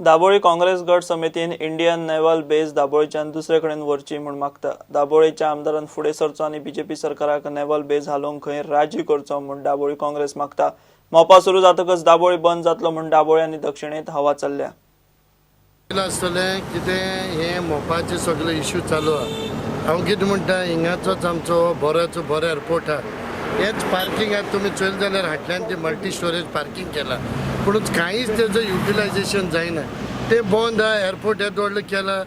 दाबोळी काँग्रेस गट समितीन Indian naval बेस दाबोळीच्यान दुसरे कडेन व्हरची म्हूण मागता. दाबोळीच्या आमदारान फुडें सरचो आनी बीजेपी सरकाराक नेव्हल बेस हालोवंक खंय राजी करचो म्हूण दाबोळी काँग्रेस मागता. मोपा सुरू जातकच दाबोळी बंद जातलो म्हूण दाबोळी आनी दक्षिणेंत हवा चल्ल्या. आसतलें कितें हें मोपाचे सगळे इश्यू चालू आहा. हांव कितें म्हणटा, हिंगाचोच आमचो बरोचो बरो एअरपोर्ट आहा. हेच पार्किंगाक तुमी चोयलें जाल्यार हाटल्यान ती मल्टी स्टोरेज पार्किंग केला, पूण कांयच तेजो युटिलायजेशन जायना. तें बंद आहा. एअरपोर्ट येदो व्हडलो केला,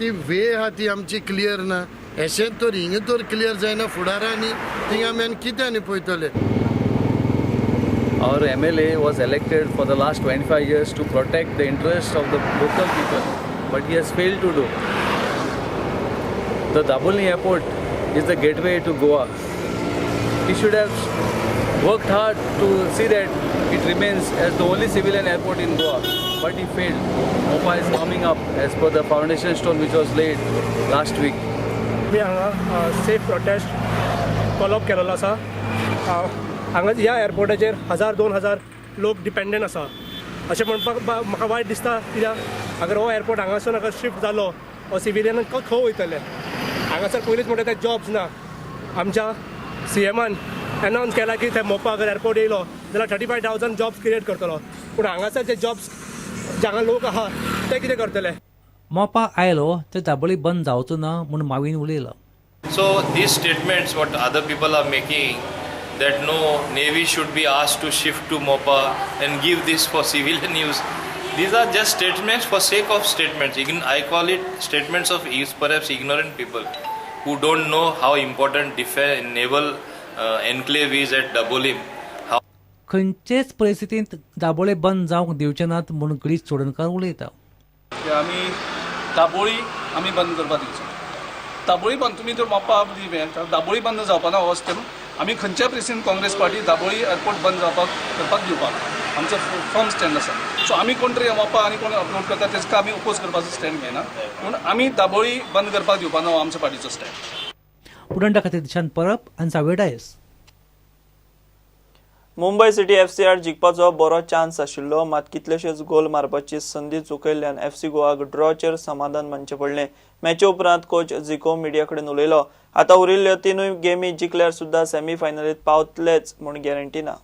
ती वे आहा ती आमची क्लियर ना. अशें तर हिंगा तर क्लियर जायना फुडारा आनी थिंगा आमी आनी कितें आनी पळयतले. Our MLA was elected for the last 25 years to protect the interests of the local people, but he has failed to do. The Dabolim airport is the gateway to Goa. He should have worked hard to see that it remains as the only civilian airport in Goa, but he failed. Mopa is coming up as per the foundation stone which was laid last week. आमी हांगा safe protest call-up केलेलो आसा. हांगा ह्या एअरपोर्टाचेर 1000 2000 लोक dependent आसा अशें म्हणपाक म्हाका वायट दिसता, कित्याक अगर हो एअरपोर्ट हांगासून अगर शिफ्ट जालो हो सिविलियन खंय वयतले? हांगासर पयलींच म्हणटा ते जॉब्स ना. आमच्या सीएमान अनावन्स केला की ते मोपा अगर एअरपोर्ट येयलो जाल्यार 35,000 जॉब्स क्रिएट करतलो, पूण हांगासर जे जॉब्स जे हांगा लोक आहा ते कितें करतले? मोपा आयलो तर दाबोळी बंद जावचो ना म्हूण मावीन उलयलो. So these statements what other people are making, that no, Navy should be asked to shift to Mopa and give this for civilian use, these are just statements for sake of statements. I call it statements of perhaps ignorant people who don't know how important defense naval enclave is at Dabolim. How खंयचेच परिस्थितींत दाबोळे बंद जावंक दिवचे नात म्हूण गिरीश चोडणकार उलयता. की आमी दाबोळी आमी बंद करपाक दिवचो. दाबोळी बंद तुमी जर मोपा दाबोळी बंद जावपा ना हो स्टेप आमी खंयच्याय परिस्थितीन काँग्रेस पार्टी दाबोळी एअरपोर्ट बंद जावपाक करपाक दिवपाक आमचो फर्म स्टँड आसा. सो आमी कोण तरी मोपा आनी कोण अपलोड करता तेका आमी ओपोज करपाचो स्टँड घेयना, पूण आमी दाबोळी बंद करपाक दिवपा ना हो आमच्या पार्टीचो स्टँड. उडंडा खातीर दिशांत परब आनी सावेर डायस. मुंबय सिटी एफसी आड जिखपाचो बरो चान्स आशिल्लो, मात कितलेशेच गोल मारपाची संदी चुकयल्ल्यान एफसी गोवाक ड्रॉचेर समाधान मानचें पडलें. मॅची उपरांत कोच झिको मिडिया कडेन उलयलो. आतां उरिल्ल्यो तिनूय गेमी जिखल्यार सुद्दां सेमी फायनलीत पावतलेच म्हूण गॅरंटी ना.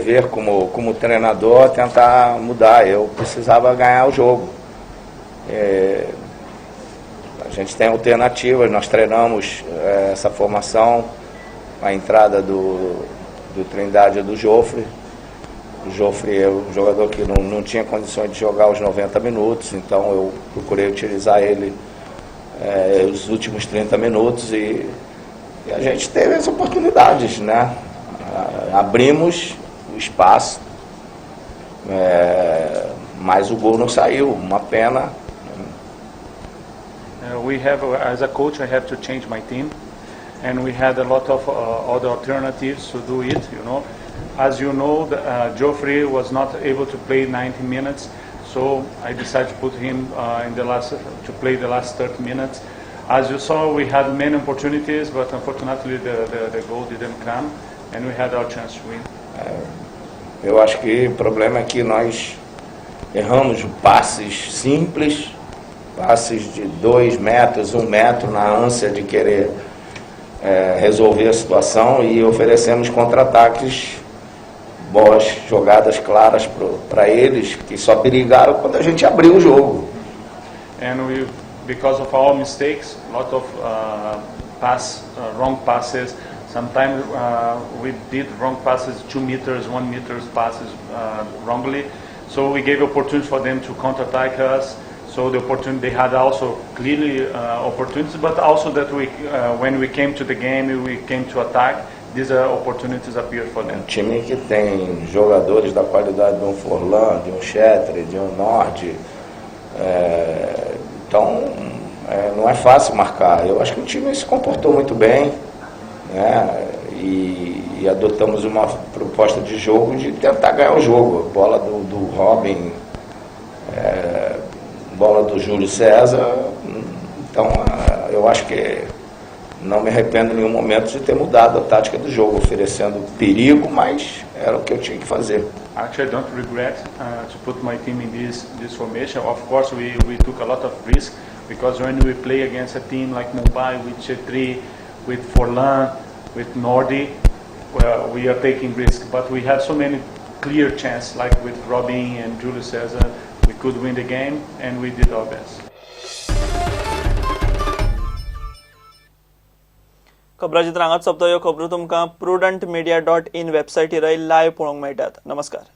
Ver como treinador tentar mudar. Eu precisava ganhar o jogo. A gente tem alternativas, nós treinamos essa formação, a entrada do Trindade e do Jofre. O Jofre é um jogador que não tinha condições de jogar os 90 minutos, então eu procurei utilizar ele os últimos 30 minutos e a gente teve as oportunidades, né? Abrimos o espaço, mas o gol não saiu, uma pena. We have, as a coach, I have to change my team, and we had a lot of other alternatives to do it. As you know, Joffrey was not able to play 90 minutes, so I decided to put him in the last, to play the last 30 minutes. As you saw, we had many opportunities, but unfortunately the goal didn't come, and we had our chance to win. Eu acho que o problema é que nós erramos passes simples, passes de 2 metros, 1 metro, na ânsia de querer resolver a situação e oferecemos contra-ataques, boas jogadas claras para eles, que só perigaram quando a gente abriu o jogo. And we, because of our mistakes, a lot of wrong passes. Sometimes we did wrong passes, 2 meters, 1 meter passes wrongly. So we gave opportunities for them to counterattack us. So the opportunity they had also clearly opportunities, but also that when we came to the game, we came to attack. These opportunities appeared for them. Time que tem jogadores da qualidade de um Forlan, de um Chetre, de um Norte, então não é fácil marcar. Eu acho que o time se comportou muito bem, né? E adotamos uma proposta de jogo de tentar ganhar o jogo. Bola do Robin, bola do Júlio César. Então, eu acho que Não me arrependo em nenhum momento de ter mudado a tática do jogo, oferecendo perigo, mas era o que eu tinha que fazer. Actually, I don't regret to put my team in this formation. Of course, we took a lot of risk because when we play against a team like Mumbai with Chetri, with Forlan, with Nordi, well, we are taking risk. But we had so many clear chances, like with Robin and Julio Cesar, we could win the game, and we did our best. खबराचित्र हांगाच सोंपता. ह्यो खबरो तुमकां prudentmedia.in वेबसायटीरय live पळोवंक मेळटात. नमस्कार.